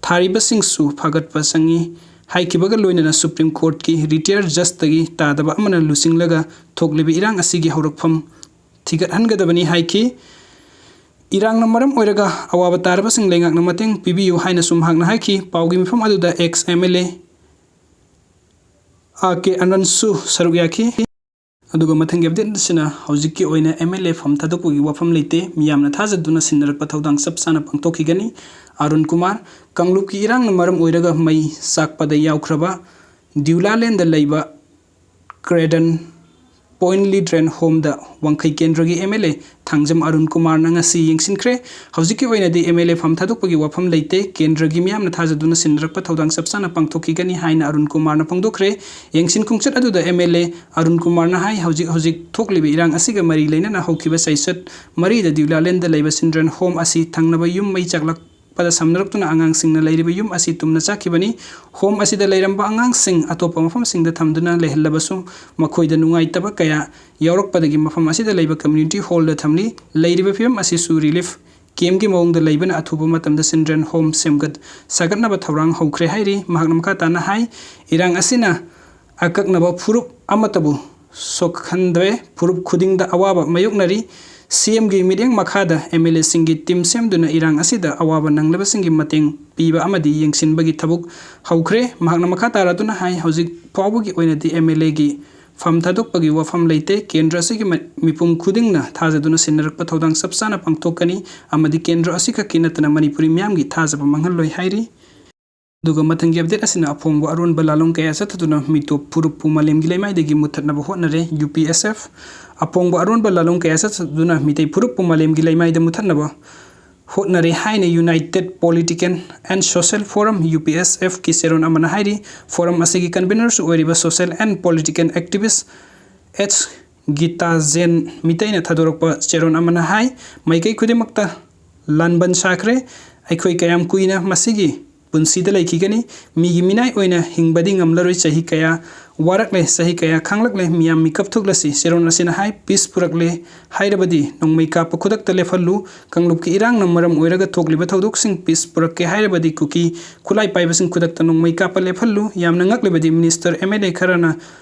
ꯊꯥꯔꯤꯕꯁꯤꯡꯁꯨ ꯐꯒꯠꯄ ꯆꯪꯏ ꯍꯥꯏꯈꯤꯕꯒ ꯂꯣꯏꯅꯅ ꯁꯨꯄ꯭ꯔꯤꯝ ꯀꯣꯔꯠꯀꯤ ꯔꯤꯇꯥꯌꯔ ꯖꯖꯇꯒꯤ ꯇꯥꯗꯕ ꯑꯃꯅ ꯂꯨꯆꯤꯡꯂꯒ ꯊꯣꯛꯂꯤꯕ ꯏꯔꯥꯡ ꯑꯁꯤꯒꯤ ꯍꯧꯔꯛꯐꯝ ꯊꯤꯒꯠꯍꯟꯒꯗꯕꯅꯤ ꯍꯥꯏꯈꯤ꯫ ꯏꯔꯥꯡꯅ ꯃꯔꯝ ꯑꯣꯏꯔꯒ ꯑꯋꯥꯕ ꯇꯥꯔꯕꯁꯤꯡ ꯂꯩꯉꯥꯛꯅ ꯃꯇꯦꯡ ꯄꯤꯕꯤꯌꯨ ꯍꯥꯏꯅꯁꯨ ꯃꯍꯥꯛꯅ ꯍꯥꯏꯈꯤ꯫ ꯄꯥꯎꯒꯤ ꯃꯤꯐꯝ ꯑꯗꯨꯗ ex M L A R K ꯑꯅꯟꯁꯨ ꯁꯔꯨꯛ ꯌꯥꯈꯤ꯫ ꯑꯗꯨꯒ ꯃꯊꯪꯒꯤ ꯑꯞꯗꯦꯠ ꯑꯁꯤꯅ ꯍꯧꯖꯤꯛꯀꯤ ꯑꯣꯏꯅ M L A ꯐꯝ ꯊꯥꯗꯣꯛꯄꯒꯤ ꯋꯥꯐꯝ ꯂꯩꯇꯦ, ꯃꯤꯌꯥꯝꯅ ꯊꯥꯖꯗꯨꯅ ꯁꯤꯟꯅꯔꯛꯄ ꯊꯧꯗꯥꯡ ꯆꯞ ꯆꯥꯅ ꯄꯥꯡꯊꯣꯛꯈꯤꯒꯅꯤ꯫ ꯑꯔꯨꯟ ꯀꯨꯃꯥꯔ, ꯀꯥꯡꯂꯨꯞꯀꯤ ꯏꯔꯥꯡꯅ ꯃꯔꯝ ꯑꯣꯏꯔꯒ ꯃꯩ ꯆꯥꯛꯄꯗ ꯌꯥꯎꯈ꯭ꯔꯕ ꯗ꯭ꯌꯨꯂꯥꯂꯦꯟꯗ ꯂꯩꯕ ꯀ꯭ꯔꯦꯗꯟ ꯄꯣꯏꯟꯂꯤ ꯗ꯭ꯔꯦꯟ ꯍꯣꯝꯗ ꯋꯥꯡꯈꯩ ꯀꯦꯟꯗ꯭ꯔꯒꯤ M L A Thangjam Arun ꯀꯨꯃꯥꯔꯅ ꯉꯁꯤ ꯌꯦꯡꯁꯤꯟꯈ꯭ꯔꯦ꯫ ꯍꯧꯖꯤꯛꯀꯤ ꯑꯣꯏꯅꯗꯤ ꯑꯦꯝ ꯑꯦꯜ ꯑꯦ ꯐꯝ ꯊꯥꯗꯣꯛꯄꯒꯤ ꯋꯥꯐꯝ ꯂꯩꯇꯦ꯫ ꯀꯦꯟꯗ꯭ꯔꯒꯤ ꯃꯤꯌꯥꯝꯅ ꯊꯥꯖꯗꯨꯅ ꯁꯤꯟꯅꯔꯛꯄ ꯊꯧꯗꯥꯡ ꯆꯞ ꯆꯥꯅ ꯄꯥꯡꯊꯣꯛꯈꯤꯒꯅꯤ ꯍꯥꯏꯅ ꯑꯔꯨꯟ ꯀꯨꯃꯥꯔꯅ ꯐꯣꯡꯗꯣꯛꯈ꯭ꯔꯦ꯫ ꯌꯦꯡꯁꯤꯟ ꯈꯣꯡꯆꯠ ꯑꯗꯨꯗ ꯑꯦꯝ ꯑꯦꯜ ꯑꯦ ꯑꯔꯨꯟ ꯀꯨꯃꯥꯔꯅ ꯍꯥꯏ, ꯍꯧꯖꯤꯛ ꯍꯧꯖꯤꯛ ꯊꯣꯛꯂꯤꯕ ꯏꯔꯥꯡ ꯑꯁꯤꯒ ꯃꯔꯤ ꯂꯩꯅꯅ ꯍꯧꯈꯤꯕ ꯆꯩꯆꯠ ꯃꯔꯤꯗ ꯗꯤꯎꯂꯥꯂꯦꯟꯗ ꯂꯩꯕ ꯆꯤꯜꯗ꯭ꯔꯦꯟ ꯍꯣꯝ ꯑꯁꯤ ꯊꯪꯅꯕ ꯌꯨꯝ ꯃꯩ ꯆꯥꯛꯂꯛ ꯄꯗ ꯁꯝꯅꯔꯛꯇꯨꯅ ꯑꯉꯥꯡꯁꯤꯡꯅ ꯂꯩꯔꯤꯕ ꯌꯨꯝ ꯑꯁꯤ ꯇꯨꯝꯅ ꯆꯥꯛꯈꯤꯕꯅꯤ꯫ ꯍꯣꯝ ꯑꯁꯤꯗ ꯂꯩꯔꯝꯕ ꯑꯉꯥꯡꯁꯤꯡ ꯑꯇꯣꯞꯄ ꯃꯐꯝꯁꯤꯡꯗ ꯊꯝꯗꯨꯅ ꯂꯩꯍꯜꯂꯕꯁꯨ ꯃꯈꯣꯏꯗ ꯅꯨꯡꯉꯥꯏꯇꯕ ꯀꯌꯥ ꯌꯥꯎꯔꯛꯄꯗꯒꯤ ꯃꯐꯝ ꯑꯁꯤꯗ ꯂꯩꯕ ꯀꯝꯃ꯭ꯌꯨꯅꯤꯇꯤ ꯍꯣꯜꯗ ꯊꯝꯂꯤ꯫ ꯂꯩꯔꯤꯕ ꯐꯤꯕꯝ ꯑꯁꯤꯁꯨ ꯔꯤꯂꯤꯐ ꯀꯦꯝꯞꯀꯤ ꯃꯑꯣꯡꯗ ꯂꯩꯕꯅ ꯑꯊꯨꯕ ꯃꯇꯝꯗ ꯆꯤꯜꯗ꯭ꯔꯦꯟ ꯍꯣꯝ ꯁꯦꯝꯒꯠ ꯁꯥꯒꯠꯅꯕ ꯊꯧꯔꯥꯡ ꯍꯧꯈ꯭ꯔꯦ ꯍꯥꯏꯔꯤ꯫ ꯃꯍꯥꯛꯅ ꯃꯈꯥ ꯇꯥꯅ ꯍꯥꯏ, ꯏꯔꯥꯡ ꯑꯁꯤꯅ ꯑꯀꯛꯅꯕ ꯐꯨꯔꯨꯞ ꯑꯃꯠꯇꯕꯨ ꯁꯣꯛꯍꯟꯗ꯭ꯔꯦ꯫ ꯐꯨꯔꯨꯞ ꯈꯨꯗꯤꯡꯗ ꯑꯋꯥꯕ ꯃꯥꯌꯣꯛꯅꯔꯤ꯫ ꯁꯤ ꯑꯦꯝꯒꯤ ꯃꯤꯠꯌꯦꯡ ꯃꯈꯥꯗ ꯑꯦꯝ ꯑꯦꯜ ꯑꯦꯁꯤꯡꯒꯤ ꯇꯤꯝ ꯁꯦꯝꯗꯨꯅ ꯏꯔꯥꯡ ꯑꯁꯤꯗ ꯑꯋꯥꯕ ꯅꯪꯂꯕꯁꯤꯡꯒꯤ ꯃꯇꯦꯡ ꯄꯤꯕ ꯑꯃꯗꯤ ꯌꯦꯡꯁꯤꯟꯕꯒꯤ ꯊꯕꯛ ꯍꯧꯈ꯭ꯔꯦ꯫ ꯃꯍꯥꯛꯅ ꯃꯈꯥ ꯇꯥꯔꯗꯨꯅ ꯍꯥꯏ, ꯍꯧꯖꯤꯛ ꯐꯥꯎꯕꯒꯤ ꯑꯣꯏꯅꯗꯤ ꯑꯦꯝ ꯑꯦꯜ ꯑꯦꯒꯤ ꯐꯝ ꯊꯥꯗꯣꯛꯄꯒꯤ ꯋꯥꯐꯝ ꯂꯩꯇꯦ꯫ ꯀꯦꯟꯗ꯭ꯔ ꯑꯁꯤꯒꯤ ꯃ-, ꯃꯤꯄꯨꯝ ꯈꯨꯗꯤꯡꯅ ꯊꯥꯖꯗꯨꯅ ꯁꯤꯟꯅꯔꯛꯄ ꯊꯧꯗꯥꯡ ꯆꯞ ꯆꯥꯅ ꯄꯥꯡꯊꯣꯛꯀꯅꯤ ꯑꯃꯗꯤ ꯀꯦꯟꯗ꯭ꯔ ꯑꯁꯤꯈꯛꯀꯤ ꯅꯠꯇꯅ ꯃꯅꯤꯄꯨꯔꯤ ꯃꯤꯌꯥꯝꯒꯤ ꯊꯥꯖꯕ ꯃꯥꯡꯍꯜꯂꯣꯏ ꯍꯥꯏꯔꯤ꯫ ꯑꯗꯨꯒ ꯃꯊꯪꯒꯤ ꯑꯞꯗꯦꯠ ꯑꯁꯤꯅ ꯑꯐꯣꯡꯕ ꯑꯔꯣꯟꯕ ꯂꯥꯂꯣꯡ ꯀꯌꯥ ꯆꯠꯊꯗꯨꯅ ꯃꯤꯇꯣꯞ ꯐꯨꯔꯨꯞꯄꯨ ꯃꯥꯂꯦꯝꯒꯤ ꯂꯩꯃꯥꯏꯗꯒꯤ ꯃꯨꯠꯊꯠꯅꯕ ꯍꯣꯠꯅꯔꯦ, ꯌꯨ ꯄꯤ ꯑꯦꯁ ꯑꯦꯐ꯫ ꯑꯐꯣꯡꯕ ꯑꯔꯣꯟꯕ ꯂꯥꯂꯣꯡ ꯀꯌꯥ ꯆꯠꯊꯗꯨꯅ ꯃꯤꯇꯩ ꯐꯨꯔꯨꯞꯄꯨ ꯃꯥꯂꯦꯝꯒꯤ ꯂꯩꯃꯥꯏꯗ ꯃꯨꯠꯊꯠꯅꯕ ꯍꯣꯠꯅꯔꯦ ꯍꯥꯏꯅ United Political and Social Forum, U P S ꯑꯦꯐꯀꯤ ꯆꯦꯔꯣꯜ ꯑꯃꯅ ꯍꯥꯏꯔꯤ꯫ ꯐꯣꯔꯝ ꯑꯁꯤꯒꯤ ꯀꯟꯚꯤꯅꯔꯁꯨ ꯑꯣꯏꯔꯤꯕ social and political activist H Gitajen ꯃꯤꯇꯩꯅ ꯊꯥꯗꯣꯔꯛꯄ ꯆꯦꯔꯣꯜ ꯑꯃꯅ ꯍꯥꯏ, ꯃꯥꯏꯀꯩ ꯈꯨꯗꯤꯡꯃꯛꯇ ꯂꯥꯟꯕꯟ ꯁꯥꯈ꯭ꯔꯦ꯫ ꯑꯩꯈꯣꯏ ꯀꯌꯥꯝ ꯀꯨꯏꯅ ꯃꯁꯤꯒꯤ ꯄꯨꯟꯁꯤꯗ ꯂꯩꯈꯤꯒꯅꯤ? ꯃꯤꯒꯤ ꯃꯤꯅꯥꯏ ꯑꯣꯏꯅ ꯍꯤꯡꯕꯗꯤ ꯉꯝꯂꯔꯣꯏ꯫ ꯆꯍꯤ ꯀꯌꯥ ꯋꯥꯔꯛꯂꯦ, ꯆꯍꯤ ꯀꯌꯥ ꯈꯥꯡꯂꯛꯂꯦ꯫ ꯃꯤꯌꯥꯝ ꯃꯤꯀꯞ ꯊꯣꯛꯂꯁꯤ꯫ ꯆꯦꯔꯣꯜ ꯑꯁꯤꯅ ꯍꯥꯏ, ꯄꯤꯁ ꯄꯨꯔꯛꯂꯦ ꯍꯥꯏꯔꯕꯗꯤ ꯅꯣꯡꯃꯩ ꯀꯥꯞꯄ ꯈꯨꯗꯛꯇ ꯂꯦꯞꯍꯜꯂꯨ꯫ ꯀꯥꯡꯂꯨꯞꯀꯤ ꯏꯔꯥꯡꯅ ꯃꯔꯝ ꯑꯣꯏꯔꯒ ꯊꯣꯛꯂꯤꯕ ꯊꯧꯗꯣꯛꯁꯤꯡ ꯄꯤꯁ ꯄꯨꯔꯛꯀꯦ ꯍꯥꯏꯔꯕꯗꯤ ꯀꯨꯀꯤ ꯈꯨꯠꯂꯥꯏ ꯄꯥꯏꯕꯁꯤꯡ ꯈꯨꯗꯛꯇ ꯅꯣꯡꯃꯩ ꯀꯥꯞꯄ ꯂꯦꯞꯍꯜꯂꯨ꯫ ꯌꯥꯝꯅ ꯉꯛꯂꯤꯕꯗꯤ ꯃꯤꯅꯤꯁꯇꯔ, ꯑꯦꯝ ꯑꯦꯜ ꯑꯦ ꯈꯔꯅ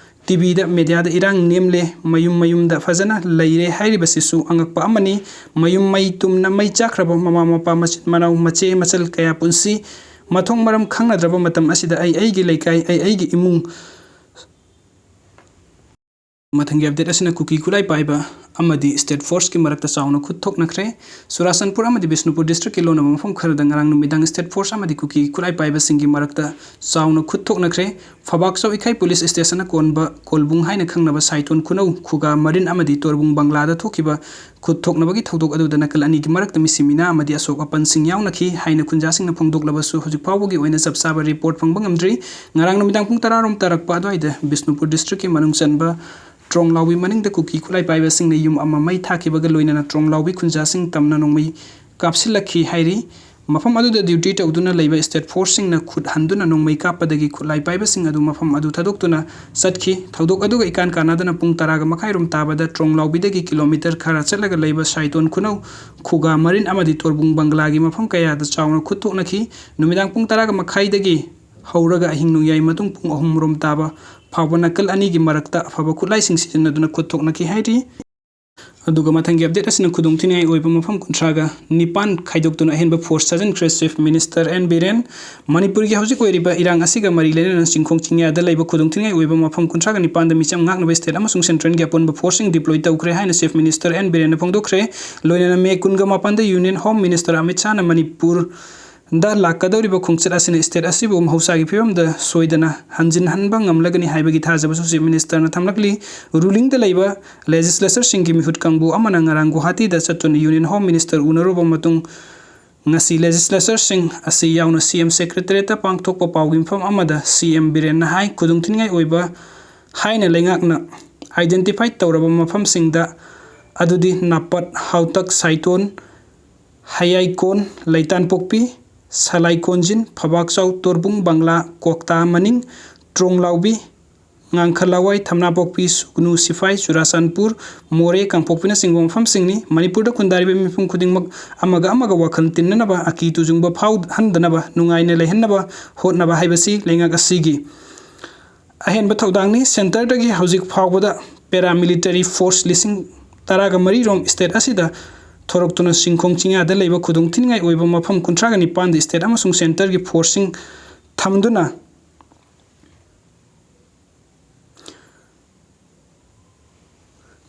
ꯇꯤ ꯚꯤꯗ, ꯃꯦꯗꯤꯌꯥꯗ ꯏꯔꯥꯡ ꯅꯦꯝꯂꯦ, ꯃꯌꯨꯝ ꯃꯌꯨꯝꯗ ꯐꯖꯅ ꯂꯩꯔꯦ ꯍꯥꯏꯔꯤꯕꯁꯤꯁꯨ ꯑꯉꯛꯄ ꯑꯃꯅꯤ꯫ ꯃꯌꯨꯝ ꯃꯩ ꯇꯨꯝꯅ ꯃꯩ ꯆꯥꯛꯈ꯭ꯔꯕ ꯃꯃꯥ ꯃꯄꯥ, ꯃꯆꯤꯟ ꯃꯅꯥꯎ, ꯃꯆꯦ ꯃꯆꯜ ꯀꯌꯥ ꯄꯨꯟꯁꯤ ꯃꯊꯣꯡ ꯃꯔꯝ ꯈꯪꯅꯗ꯭ꯔꯕ ꯃꯇꯝ ꯑꯁꯤꯗ ꯑꯩ ꯑꯩꯒꯤ ꯂꯩꯀꯥꯏ, ꯑꯩ ꯑꯩꯒꯤ ꯏꯃꯨꯡ꯫ ꯃꯊꯪꯒꯤ ꯑꯞꯗꯦꯠ ꯑꯁꯤꯅ ꯀꯨꯀꯤ ꯈꯨꯠꯂꯥꯏ ꯄꯥꯏꯕ ꯑꯃꯗꯤ state forceꯀꯤ ꯃꯔꯛꯇ ꯆꯥꯎꯅ ꯈꯨꯠ ꯊꯣꯛꯅꯈ꯭ꯔꯦ꯫ ꯆꯨꯔꯥꯆꯥꯟꯄꯨꯔ ꯑꯃꯗꯤ ꯕꯤꯁꯅꯨꯄꯨꯔ districtꯀꯤ ꯂꯣꯟꯅꯕ ꯃꯐꯝ ꯈꯔꯗ ꯉꯔꯥꯡ ꯅꯨꯃꯤꯗꯥꯡ state force ꯑꯃꯗꯤ ꯀꯨꯀꯤ ꯈꯨꯠꯂꯥꯏ ꯄꯥꯏꯕꯁꯤꯡꯒꯤ ꯃꯔꯛꯇ ꯆꯥꯎꯅ ꯈꯨꯠ ꯊꯣꯛꯅꯈ꯭ꯔꯦ꯫ ꯐꯕꯥꯛꯆꯧ ꯏꯈꯥꯏ police stationꯅ ꯀꯣꯟꯕ ꯀꯣꯜꯕꯨꯡ ꯍꯥꯏꯅ ꯈꯪꯅꯕ ꯁꯥꯏꯇꯣꯟ ꯈꯨꯅꯧ, ꯈꯨꯒꯥ ꯃꯔꯤꯟ ꯑꯃꯗꯤ ꯇꯣꯔꯕꯨꯡ ꯕꯪꯒ꯭ꯂꯥꯗ ꯊꯣꯛꯈꯤꯕ ꯈꯨꯠ ꯊꯣꯛꯅꯕꯒꯤ ꯊꯧꯗꯣꯛ ꯑꯗꯨꯗ ꯅꯥꯀꯜ ꯑꯅꯤꯒꯤ ꯃꯔꯛꯇ ꯃꯤꯁꯤ ꯃꯤꯅꯥ ꯑꯃꯗꯤ ꯑꯁꯣꯛ ꯑꯄꯟꯁꯤꯡ ꯌꯥꯎꯅꯈꯤ ꯍꯥꯏꯅ ꯈꯨꯟꯖꯥꯁꯤꯡꯅ ꯐꯣꯡꯗꯣꯛꯂꯕꯁꯨ ꯍꯧꯖꯤꯛ ꯐꯥꯎꯕꯒꯤ ꯑꯣꯏꯅ ꯆꯞ ꯆꯥꯕ report ꯐꯪꯕ ꯉꯝꯗ꯭ꯔꯤ꯫ ꯉꯔꯥꯡ ꯅꯨꯃꯤꯗꯥꯡ ꯄꯨꯡ ꯇꯔꯥ ꯔꯣꯝ ꯇꯥꯔꯛꯄ ꯑꯗꯨꯋꯥꯏꯗ ꯕꯤꯁꯅꯨꯄꯨꯔ districtꯀꯤ ꯃꯅꯨꯡ ꯆꯟꯕ ꯇ꯭ꯔꯣꯡꯂꯥꯎꯕꯤ ꯃꯅꯤꯡꯗ ꯀꯨꯀꯤ ꯈꯨꯠꯂꯥꯏ ꯄꯥꯏꯕꯁꯤꯡꯅ ꯌꯨꯝ ꯑꯃ ꯃꯩ ꯊꯥꯈꯤꯕꯒ ꯂꯣꯏꯅꯅ ꯇ꯭ꯔꯣꯡꯂꯥꯎꯕꯤ ꯈꯨꯟꯖꯥꯁꯤꯡ ꯇꯝꯅ ꯅꯣꯡꯃꯩ ꯀꯥꯞꯁꯤꯜꯂꯛꯈꯤ ꯍꯥꯏꯔꯤ꯫ ꯃꯐꯝ ꯑꯗꯨꯗ duty ꯇꯧꯗꯨꯅ ꯂꯩꯕ state forceꯁꯤꯡꯅ ꯈꯨꯠ ꯍꯟꯗꯨꯅ ꯅꯣꯡꯃꯩ ꯀꯥꯞꯄꯗꯒꯤ ꯈꯨꯠꯂꯥꯏ ꯄꯥꯏꯕꯁꯤꯡ ꯑꯗꯨ ꯃꯐꯝ ꯑꯗꯨ ꯊꯥꯗꯣꯛꯇꯨꯅ ꯆꯠꯈꯤ꯫ ꯊꯧꯗꯣꯛ ꯑꯗꯨꯒ ꯏꯀꯥꯟ ꯀꯥꯟꯅꯗꯅ ꯄꯨꯡ ꯇꯔꯥꯒ ꯃꯈꯥꯏ ꯔꯣꯝ ꯇꯥꯕꯗ ꯇ꯭ꯔꯣꯡꯂꯥꯎꯕꯤꯗꯒꯤ kilometre ꯈꯔ ꯆꯠꯂꯒ ꯂꯩꯕ ꯁꯥꯏꯇꯣꯟ ꯈꯨꯅꯧ, ꯈꯨꯒꯥ ꯃꯔꯤꯟ ꯑꯃꯗꯤ ꯇꯣꯔꯕꯨꯡ ꯕꯪꯒ꯭ꯂꯥꯒꯤ ꯃꯐꯝ ꯀꯌꯥꯗ ꯆꯥꯎꯅ ꯈꯨꯠ ꯊꯣꯛꯅꯈꯤ꯫ ꯅꯨꯃꯤꯗꯥꯡ ꯄꯨꯡ ꯇꯔꯥꯒ ꯃꯈꯥꯏꯗꯒꯤ ꯍꯧꯔꯒ ꯑꯍꯤꯡ ꯅꯣꯡꯌꯥꯏ ꯃꯇꯨꯡ ꯄꯨꯡ ꯑꯍꯨꯝ ꯔꯣꯝ ꯇꯥꯕ ꯐꯥꯎꯕ ꯅꯥꯀꯜ ꯑꯅꯤꯒꯤ ꯃꯔꯛꯇ ꯑꯐꯕ ꯈꯨꯠꯂꯥꯏꯁꯤꯡ ꯁꯤꯖꯤꯟꯅꯗꯨꯅ ꯈꯨꯠ ꯊꯣꯛꯅꯈꯤ ꯍꯥꯏꯔꯤ꯫ ꯑꯗꯨꯒ ꯃꯊꯪꯒꯤ update ꯑꯁꯤꯅ ꯈꯨꯗꯣꯡꯊꯤꯅꯤꯡꯉꯥꯏ ꯑꯣꯏꯕ ꯃꯐꯝ ꯀꯨꯟꯊ꯭ꯔꯥꯒ ꯅꯤꯄꯥꯟ ꯈꯥꯏꯗꯣꯛꯇꯨꯅ ꯑꯍꯦꯟꯕ force ꯊꯥꯖꯤꯟꯈ꯭ꯔꯦ꯫ Chief Minister N Biren. ꯃꯅꯤꯄꯨꯔꯒꯤ ꯍꯧꯖꯤꯛ ꯑꯣꯏꯔꯤꯕ ꯏꯔꯥꯡ ꯑꯁꯤꯒ ꯃꯔꯤ ꯂꯩꯅꯅ ꯆꯤꯡꯈꯣꯡ ꯆꯤꯡꯌꯥꯗ ꯂꯩꯕ ꯈꯨꯗꯣꯡꯊꯤꯅꯤꯡꯉꯥꯏ ꯑꯣꯏꯕ ꯃꯐꯝ ꯀꯨꯟꯊ꯭ꯔꯥꯒ ꯅꯤꯄꯥꯟꯗ ꯃꯤꯆꯝ ꯉꯥꯛꯅꯕ state ꯑꯃꯁꯨꯡ centreꯒꯤ ꯑꯄꯨꯟꯕ forceꯁꯤꯡ deploy ꯇꯧꯈ꯭ꯔꯦ ꯍꯥꯏꯅ Chief Minister ꯑꯦꯟ ꯕꯤꯔꯦꯟꯅ ꯐꯣꯡꯗꯣꯛꯈ꯭ꯔꯦ꯫ ꯂꯣꯏꯅꯅ May ꯀꯨꯟꯒ ꯃꯥꯄꯟꯗ Union Home Minister Amit ꯁꯥꯍꯅ Manipur ꯗ ꯂꯥꯛꯀꯗꯧꯔꯤꯕ ꯈꯣꯡꯆꯠ ꯑꯁꯤꯅ state ꯑꯁꯤꯕꯨ ꯃꯍꯧꯁꯥꯒꯤ ꯐꯤꯕꯝꯗ ꯁꯣꯏꯗꯅ ꯍꯟꯖꯤꯟꯍꯟꯕ ꯉꯝꯂꯒꯅꯤ ꯍꯥꯏꯕꯒꯤ ꯊꯥꯖꯕꯁꯨ Chief Ministerꯅ ꯊꯝꯂꯛꯂꯤ꯫ Rulingꯗ ꯂꯩꯕ legislatureꯁꯤꯡꯒꯤ ꯃꯤꯍꯨꯠ ꯀꯥꯡꯕꯨ ꯑꯃꯅ ꯉꯔꯥꯡ ꯒꯨꯋꯥꯍꯥꯇꯤꯗ ꯆꯠꯇꯨꯅ Union Home Minister ꯎꯅꯔꯨꯕ ꯃꯇꯨꯡ, ꯉꯁꯤ legislatureꯁꯤꯡ ꯑꯁꯤ ꯌꯥꯎꯅ C M Secretariatꯇ ꯄꯥꯡꯊꯣꯛꯄ ꯄꯥꯎꯒꯤ ꯃꯤꯐꯝ ꯑꯃꯗ C M ꯕꯤꯔꯦꯟꯅ ꯍꯥꯏ, ꯈꯨꯗꯣꯡꯊꯤꯅꯤꯡꯉꯥꯏ ꯑꯣꯏꯕ ꯍꯥꯏꯅ ꯂꯩꯉꯥꯛꯅ identify ꯇꯧꯔꯕ ꯃꯐꯝꯁꯤꯡꯗ, ꯑꯗꯨꯗꯤ ꯅꯥꯄꯠ, ꯍꯥꯎꯇꯛ, ꯁꯥꯏꯇꯣꯟ, ꯍꯌꯥꯏꯀꯣꯟ, ꯂꯩꯇꯥꯟꯄꯣꯛꯄꯤ, ꯁꯂꯥꯏꯀꯣꯟꯖꯤꯟ, ꯐꯕꯥꯛꯆꯥꯎ, ꯇꯣꯔꯕꯨꯡ, ꯕꯪꯒ꯭ꯂꯥ, ꯀ꯭ꯋꯥꯛꯇꯥ ꯃꯅꯤꯡ, ꯇ꯭ꯔꯣꯡꯂꯥꯎꯕꯤ, ꯉꯥꯡꯈꯂꯥꯋꯥꯏ, ꯊꯝꯅꯥꯄꯣꯛꯄꯤ, ꯁꯨꯒꯅꯨ, ꯁꯤꯐꯥꯏ, ꯆꯨꯔꯥꯆꯥꯟꯄꯨꯔ, ꯃꯣꯔꯦ, ꯀꯥꯡꯄꯣꯛꯄꯤꯅꯆꯤꯡꯕ ꯃꯐꯝꯁꯤꯡꯅꯤ꯫ ꯃꯅꯤꯄꯨꯔꯗ ꯈꯨꯟꯗꯥꯔꯤꯕ ꯃꯤꯄꯨꯝ ꯈꯨꯗꯤꯡꯃꯛ ꯑꯃꯒ ꯑꯃꯒ ꯋꯥꯈꯜ ꯇꯤꯟꯅꯅꯕ, ꯑꯀꯤ ꯇꯨꯖꯨꯡꯕ ꯐꯥꯎꯍꯟꯗꯅꯕ, ꯅꯨꯡꯉꯥꯏꯅ ꯂꯩꯍꯟꯅꯕ ꯍꯣꯠꯅꯕ ꯍꯥꯏꯕꯁꯤ ꯂꯩꯉꯥꯛ ꯑꯁꯤꯒꯤ ꯑꯍꯦꯟꯕ ꯊꯧꯗꯥꯡꯅꯤ꯫ Centreꯗꯒꯤ ꯍꯧꯖꯤꯛ ꯐꯥꯎꯕꯗ paramilitary force ꯂꯤꯁꯤꯡ ꯇꯔꯥꯒ ꯃꯔꯤ ꯔꯣꯝ state ꯑꯁꯤꯗ ꯊꯣꯔꯛꯇꯨꯅ ꯆꯤꯡꯈꯣꯡ ꯆꯤꯡꯌꯥꯗ ꯂꯩꯕ ꯈꯨꯗꯣꯡꯊꯤꯅꯤꯡꯉꯥꯏ ꯑꯣꯏꯕ ꯃꯐꯝ ꯀꯨꯟꯊ꯭ꯔꯥꯒ ꯅꯤꯄꯥꯟꯗ state ꯑꯃꯁꯨꯡ centreꯒꯤ forceꯁꯤꯡ ꯊꯝꯗꯨꯅ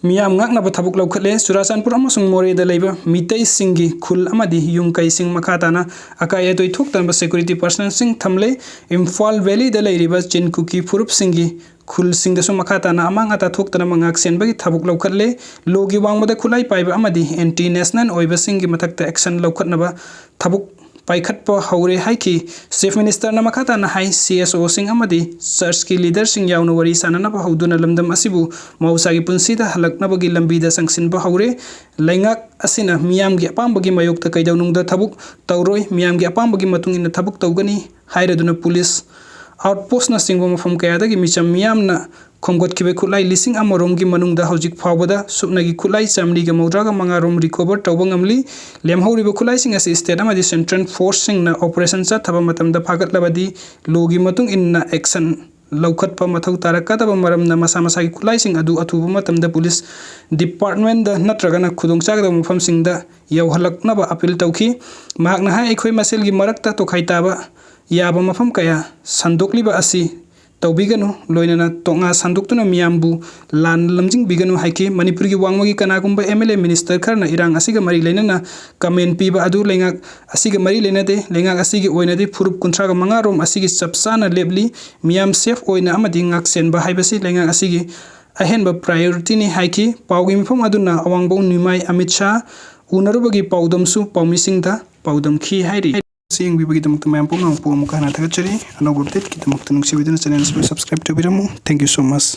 ꯃꯤꯌꯥꯝ ꯉꯥꯛꯅꯕ ꯊꯕꯛ ꯂꯧꯈꯠꯂꯦ꯫ ꯆꯨꯔꯥꯆꯥꯟꯄꯨꯔ ꯑꯃꯁꯨꯡ ꯃꯣꯔꯦꯗ ꯂꯩꯕ ꯃꯤꯇꯩꯁꯤꯡꯒꯤ ꯈꯨꯜ ꯑꯃꯗꯤ ꯌꯨꯝ ꯀꯩꯁꯤꯡ ꯃꯈꯥ ꯇꯥꯅ ꯑꯀꯥꯏ ꯑꯇꯣꯏ ꯊꯣꯛꯇꯅꯕ security personnelꯁꯤꯡ ꯊꯝꯂꯦ꯫ ꯏꯝꯐꯥꯜ valleyꯗ ꯂꯩꯔꯤꯕ ꯆꯤꯟ ꯀꯨꯀꯤ ꯐꯨꯔꯨꯞꯁꯤꯡꯒꯤ ꯈꯨꯜꯁꯤꯡꯗꯁꯨ ꯃꯈꯥ ꯇꯥꯅ ꯑꯃꯥꯡ ꯑꯇꯥ ꯊꯣꯛꯇꯅꯕ ꯉꯥꯛꯁꯦꯟꯕꯒꯤ ꯊꯕꯛ ꯂꯧꯈꯠꯂꯦ꯫ Lawꯒꯤ ꯋꯥꯡꯃꯗ ꯈꯨꯠꯂꯥꯏ ꯄꯥꯏꯕ ꯑꯃꯗꯤ anti national ꯑꯣꯏꯕꯁꯤꯡꯒꯤ ꯃꯊꯛꯇ action ꯂꯧꯈꯠꯅꯕ ꯊꯕꯛ ꯄꯥꯏꯈꯠꯄ ꯍꯧꯔꯦ ꯍꯥꯏꯈꯤ꯫ Chief Ministerꯅ ꯃꯈꯥ ꯇꯥꯅ ꯍꯥꯏ, CSOꯁꯤꯡ ꯑꯃꯗꯤ churchꯀꯤ leaderꯁꯤꯡ ꯌꯥꯎꯅ ꯋꯥꯔꯤ ꯁꯥꯅꯅꯕ ꯍꯧꯗꯨꯅ ꯂꯝꯗꯝ ꯑꯁꯤꯕꯨ ꯃꯍꯧꯁꯥꯒꯤ ꯄꯨꯟꯁꯤꯗ ꯍꯜꯂꯛꯅꯕꯒꯤ ꯂꯝꯕꯤꯗ ꯆꯪꯁꯤꯟꯕ ꯍꯧꯔꯦ꯫ ꯂꯩꯉꯥꯛ ꯑꯁꯤꯅ ꯃꯤꯌꯥꯝꯒꯤ ꯑꯄꯥꯝꯕꯒꯤ ꯃꯥꯌꯣꯛꯇ ꯀꯩꯗꯧꯅꯨꯡꯗ ꯊꯕꯛ ꯇꯧꯔꯣꯏ, ꯃꯤꯌꯥꯝꯒꯤ ꯑꯄꯥꯝꯕꯒꯤ ꯃꯇꯨꯡ ꯏꯟꯅ ꯊꯕꯛ ꯇꯧꯒꯅꯤ ꯍꯥꯏꯔꯗꯨꯅ police outpostꯅꯆꯤꯡꯕ ꯃꯐꯝ ꯀꯌꯥꯗꯒꯤ ꯃꯤꯆꯝ ꯃꯤꯌꯥꯝꯅ ꯈꯣꯝꯒꯠꯈꯤꯕ ꯈꯨꯠꯂꯥꯏ ꯂꯤꯁꯤꯡ ꯑꯃ ꯔꯣꯝꯒꯤ ꯃꯅꯨꯡꯗ ꯍꯧꯖꯤꯛ ꯐꯥꯎꯕꯗ ꯁꯨꯞꯅꯒꯤ ꯈꯨꯠꯂꯥꯏ ꯆꯥꯃꯔꯤꯒ ꯃꯧꯗ꯭ꯔꯥꯒ ꯃꯉꯥ ꯔꯣꯝ recover ꯇꯧꯕ ꯉꯝꯂꯤ꯫ ꯂꯦꯝꯍꯧꯔꯤꯕ ꯈꯨꯠꯂꯥꯏꯁꯤꯡ ꯑꯁꯤ state ꯑꯃꯗꯤ central forceꯁꯤꯡꯅ operation ꯆꯠꯊꯕ ꯃꯇꯝꯗ ꯐꯥꯒꯠꯂꯕꯗꯤ lawꯒꯤ ꯃꯇꯨꯡ ꯏꯟꯅ action ꯂꯧꯈꯠꯄ ꯃꯊꯧ ꯇꯥꯔꯛꯀꯗꯕ ꯃꯔꯝꯅ ꯃꯁꯥ ꯃꯁꯥꯒꯤ ꯈꯨꯠꯂꯥꯏꯁꯤꯡ ꯑꯗꯨ ꯑꯊꯨꯕ ꯃꯇꯝꯗ police departmentꯗ ꯅꯠꯇ꯭ꯔꯒꯅ ꯈꯨꯗꯣꯡꯆꯥꯒꯗꯕ ꯃꯐꯝꯁꯤꯡꯗ ꯌꯧꯍꯜꯂꯛꯅꯕ appeal ꯇꯧꯈꯤ꯫ ꯃꯍꯥꯛꯅ ꯍꯥꯏ, ꯑꯩꯈꯣꯏ ꯃꯁꯦꯜꯒꯤ ꯃꯔꯛꯇ ꯇꯣꯈꯥꯏ ꯇꯥꯕ ꯌꯥꯕ ꯃꯐꯝ ꯀꯌꯥ ꯁꯟꯗꯣꯛꯂꯤꯕ ꯑꯁꯤ ꯇꯧꯕꯤꯒꯅꯨ, ꯂꯣꯏꯅꯅ ꯇꯣꯉꯥ ꯁꯟꯗꯣꯛꯇꯨꯅ ꯃꯤꯌꯥꯝꯕꯨ ꯂꯥꯟ ꯂꯝꯖꯤꯡꯕꯤꯒꯅꯨ ꯍꯥꯏꯈꯤ꯫ ꯃꯅꯤꯄꯨꯔꯒꯤ ꯋꯥꯡꯃꯒꯤ ꯀꯅꯥꯒꯨꯝꯕ MLA minister ꯈꯔꯅ ꯏꯔꯥꯡ ꯑꯁꯤꯒ ꯃꯔꯤ ꯂꯩꯅꯅ comment ꯄꯤꯕ ꯑꯗꯨ ꯂꯩꯉꯥꯛ ꯑꯁꯤꯒ ꯃꯔꯤ ꯂꯩꯅꯗꯦ꯫ ꯂꯩꯉꯥꯛ ꯑꯁꯤꯒꯤ ꯑꯣꯏꯅꯗꯤ ꯐꯨꯔꯨꯞ ꯀꯨꯟꯊ꯭ꯔꯥꯒ ꯃꯉꯥ ꯔꯣꯝ ꯑꯁꯤꯒꯤ ꯆꯞ ꯆꯥꯅ ꯂꯦꯞꯂꯤ꯫ ꯃꯤꯌꯥꯝ safe ꯑꯣꯏꯅ ꯑꯃꯗꯤ ꯉꯥꯛꯁꯦꯟꯕ ꯍꯥꯏꯕꯁꯤ ꯂꯩꯉꯥꯛ ꯑꯁꯤꯒꯤ ꯑꯍꯦꯟꯕ priorityꯅꯤ ꯍꯥꯏꯈꯤ꯫ ꯄꯥꯎꯒꯤ ꯃꯤꯐꯝ ꯑꯗꯨꯅ ꯑꯋꯥꯡꯕꯧ ꯅꯤꯃꯥꯏ ꯑꯃꯤꯠ ꯁꯥꯍ ꯎꯅꯔꯨꯕꯒꯤ ꯄꯥꯎꯗꯝꯁꯨ ꯄꯥꯎꯃꯤꯁꯤꯡꯗ ꯄꯥꯎꯗꯝꯈꯤ ꯍꯥꯏꯔꯤ꯫ ꯌꯦꯡꯕꯤꯕꯒꯤꯗꯃꯛꯇ ꯃꯌꯥꯝ ꯄꯨꯝꯅꯃꯛꯄꯨ ꯑꯃꯨꯛꯀ ꯍꯟꯅ ꯊꯥꯒꯠꯆꯔꯤ꯫ ꯑꯅꯧꯕ updateꯀꯤꯗꯃꯛꯇ ꯅꯨꯡꯁꯤꯕꯤꯗꯨꯅ channel ꯑꯁꯤꯕꯨ subscribe ꯇꯧꯕꯤꯔꯝꯃꯨ꯫ Thank you so much꯫